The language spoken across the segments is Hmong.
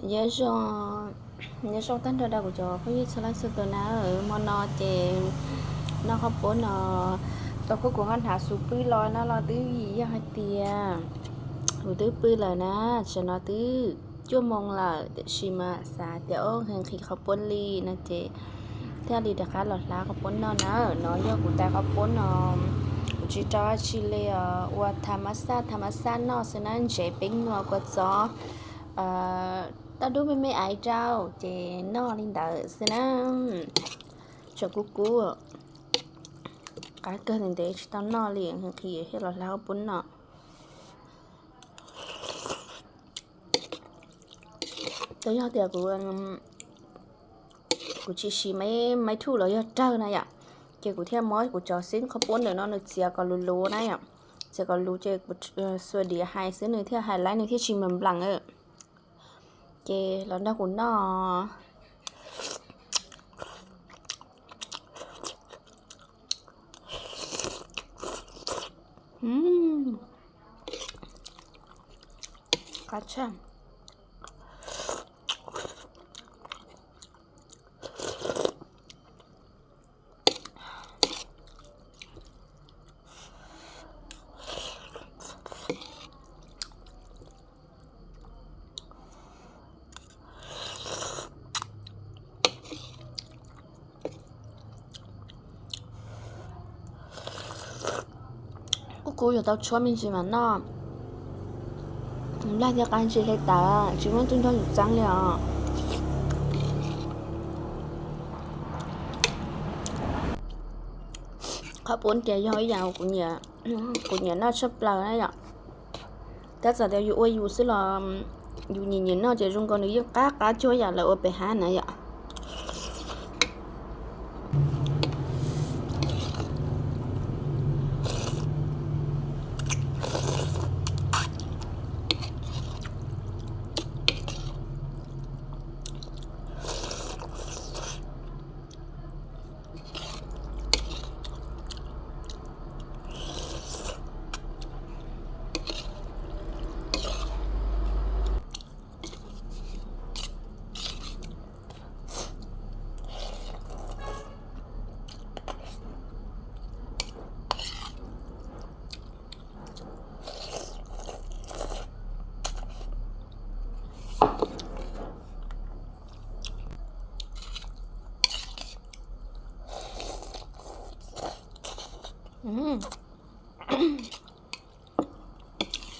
Nyob zoo, nyob zoo tag nrho rau kuv cov phooj ywg txhua leej txhua tus na. Hmo no ces noj qhaub poob no, tau kuv ho hnav xub pwg los no los twb vim yog hais tias kuv twb pw lawm na, tam sim no twb cuaj moos lawm tiam sis mas xav tias nqhis qhaub poob li no ces thiaj li rov qab los hlab qhaub poob noj na. No yog kuv tais qhaub poob no, kuv tsis rau dab tsi li os, ua tha mas xaj tha mas xaj noj xwb na, ntsev peeb nua kua txob, toj dub me me aiv rau ces noj li ntawd xwb na. Tseem kub kub, qab kawg ntev ntev tsis tau noj li, nqhis thiaj los hlab qhaub poob noj. Tsis yog tias kuv, kuv tsis siv maib thuj los yog rawg na yom, ces kuv thiaj muab kuv cov xib qhaub poob ntawm no nws txiav kom luv luv na yom, txiav kom luv ces kuv xuas diav hais xwb nws thiaj hais laib nws thiaj tsis nplas nplas. Ces los nrog kuv noj. Qab tshaj. Kuj kub yuav tau tshuab me ntsis mas noj. Nplaj thiaj qab ntsis hle tawv, tsis muaj tug nrog yus txeeb li os. Qhaub poob ces yog ib yam kuv nyiam noj tshaj plaws na yom. Tab txawm tias yus ua yus xwb los yus nyiam nyiam noj ces zoo nkaus nws yeej qab qab cuag yam lawv ua pem hab na yom.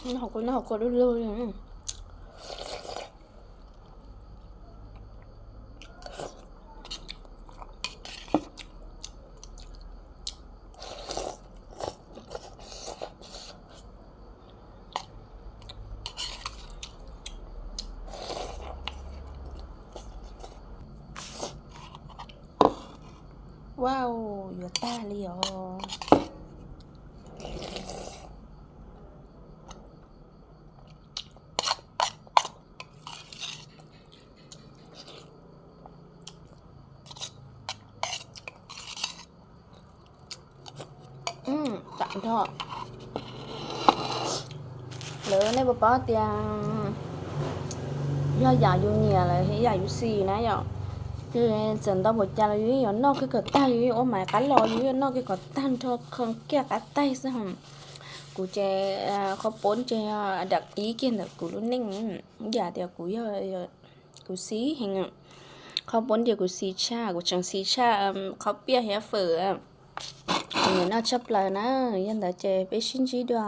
Noj hauv kua, noj hauv kua du lug li. Wow, yuav tag li os. Tam nrho lawv nej puas paub tias yog yam yus nyiam lawm yam yus xis na yom. Ces txawm ntau npaum cas los yus yeej yuav noj kiag kom tag, yus yeej ua maiv qab los yus yeej noj kiag kom tag nrho kiag qab taig xwb. Kuv ces qhov poob ces dam ib kiag ntawm kuv lub neej, yam tias kuv yog, kuv xis heev. Qhov poob ces kuv xis tshaj, kuv tseem xis tshaj qhov piaj thiab fawm. Kuv nyiam noj tshaj plaws na, yog ntawd ces peb sib ntsib dua.